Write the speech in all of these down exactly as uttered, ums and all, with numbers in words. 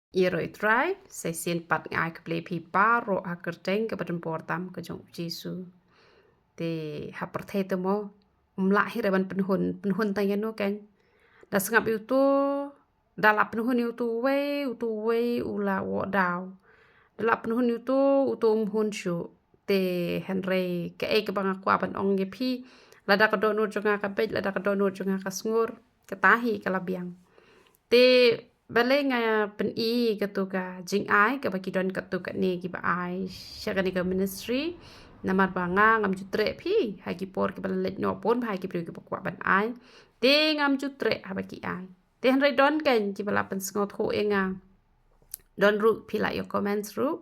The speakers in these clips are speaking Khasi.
Ïaroh ïa u Trai, sa shisien pat nga ai khublei phi baroh ha ka kyrteng kaba donbor tam ka jong u Jisu. Te ha pyrthei te mo, ym lah hi re ban pynhun, pynhun tang ïano keiñ. Da sngap ïa uto, da la pynhun ïa uto uwei, uto uwei u la woh daw. Da la pynhun ïa uto, uto um hun shuh. Te hynrei kaei kaba nga kwah ban ong ïa phi, lada ka dohnud jong nga ka beit, lada ka dohnud jong nga ka sngur, kata hi ka la biang. Te balei nga pyni kato ka jingai kaba ki don katto katne kiba ai sha kane ka ministry. Namar ba nga ngam ju treh phi ha ki por kiba la leit noh, bun bha ki briew kiba kwah ban ai. Te ngam ju treh haba ki ai. Te hynrei don keiñ kiba la pynsngewthuh ïa nga. Don ruh phi la ïa comments ruh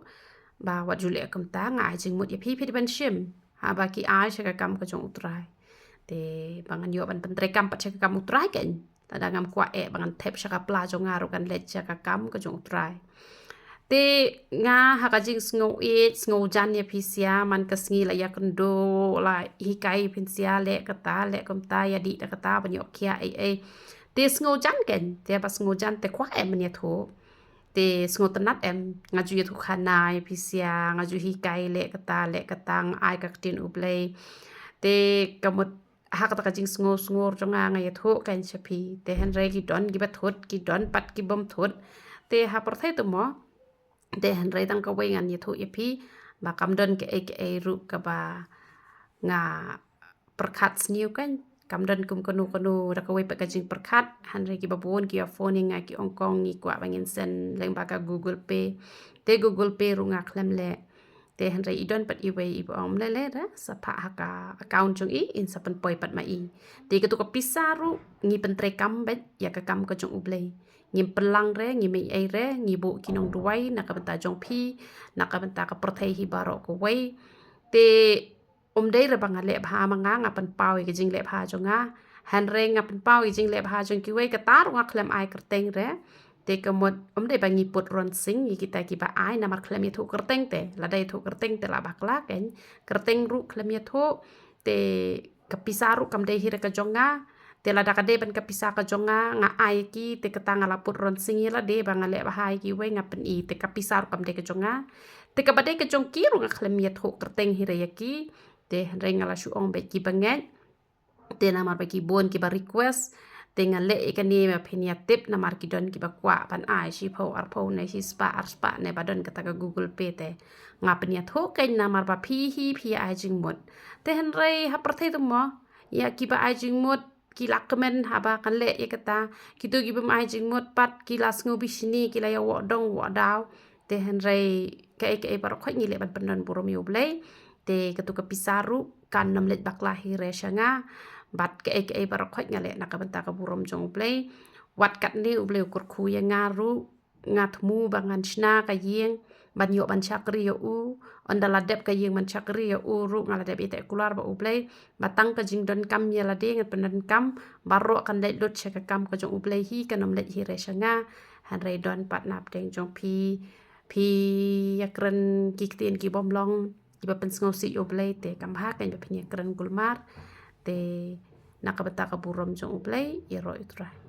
ba wat ju leh kumta, nga ai jingmut ïa phi, phi dei ban shim haba ki ai sha ka kam ka jong u Trai. Te ba ngan ïoh ban pyntreikam pat sha ka kam u Trai keiñ. Lada ngam kwah eh ba ngan thep sha ka pla jong nga ruh kan leit sha ka kam ka jong u Trai. Te nga ha ka jingsngew ïeit, sngew jan ïa phi sha man ka sngi la ïakynduh, la hikai ïa phi sha, leh kata, leh kumta, ïa dih da kata, ban ïoh khiah ei ei. Te sngew jan keiñ, te ba sngew jan te kwah em ban ïathuh. Te sngew tynnat em, nga ju ïathuh khana ïa phi sha, nga ju hikai leh kata, leh kata, nga ai ka ktien u Blei. Te ka mut ha kata ka jingsngew sngur jong nga, nga ïathuh keiñ sha phi. Te hynrei ki don kiba thut, ki don pat ki bym thut. Te ha pyrthei te mo, te hynrei tang kawei ngan ïathuh ïa phi ba kam don kaei kaei ruh kaba nga pyrkhat sniew keiñ. Kam don kum kano kano, da kawei pat ka jingpyrkhat. Hynrei kiba bun ki ïa phone ïa nga, ki ong kong, ngi kwah ba ngin send lyngba ka Google Pay. Te Google Pay ruh nga khlem leh. Te hynrei i don pat iwei iba ong, ym lei lei re, sa phah ha ka account jong i, in sa pynpoi pat ma i. Te kato ka pisa ruh ngi pyntreikam beit ïa ka kam ka jong u Blei. Ngim pynlang re, ngim ei ei re, ngi buh ki nongduwai na ka bynta jong phi, na ka bynta ka pyrthei hi baroh kawei. Te ym dei re ba nga leh bha ma nga, nga pynpaw ïa ka jingleh bha jong nga. Hynrei nga pynpaw ïa ka jingleh bha jong kiwei, kata ruh nga khlem ai kyrteng re. Te ka mut ym dei ba ngi put ronsing ïa kita kiba ai namar khlem ïathuh kyrteng te. Lada ïathuh kyrteng te la bakla keiñ. Kyrteng ruh khlem ïathuh. Te ka pisa ruh kam dei hi re ka jong nga. Te lada ka dei ban ka pisa ka jong nga, nga ai ïa ki, te kata nga la put ronsing ïa lade ba nga leh bha ïa kiwei, nga pyni, te ka pisa ruh kam dei ka jong nga. Te kaba dei ka jong ki ruh nga khlem ïathuh kyrteng hi re ïa ki. Te hynrei nga la shu ong beit kiba ngeit. Te namar ba ki bun kiba request, te nga leh ïa kane ba phin ïa tip namar ki don kiba kwah ban ai shiphew, arphew ne shispah, arspah ne ba don kata ka Google Pay te. Nga pynïathuh keiñ namar ba phi hi phi ïa ai jingmut. Te hynrei ha pyrthei te mo, ïa kiba ai jingmut ki la kmen haba kan leh ïa kata. Kito ki bym ai jingmut pat ki la sngew bishni, ki la ïa woh dong woh daw. Te hynrei kaei kaei baroh khoit ngi leh ban pyndon burom ïa u Blei. Te kato ka pisa ruh kan nym leit bakla hi re sha nga. Bad kaei kaei baroh khoit nga leh na ka bynta ka burom jong u Blei. Wat katne u Blei u kyrkhu ïa nga ruh, nga thmu ba ngan shna ka ïing ban ïoh ban shakri ïa u. Ynda la dep ka ïing ban shakri ïa u ruh, nga la dep ïateh kular bad u Blei ba tang ka jingdonkam ïa lade ngan pyndonkam, baroh kan leit lut sha ka kam ka jong u Blei hi, kan nym leit hi re sha nga. Hynrei don pat napdeng jong phi, phi ïakren ki ktien ki bym long, kiba pynsngewsih ïa u Blei, te kam bha keiñ ba phin ïakren kulmar. Te na ka bynta ka burom jong u Blei, ïaroh ïa u Trai.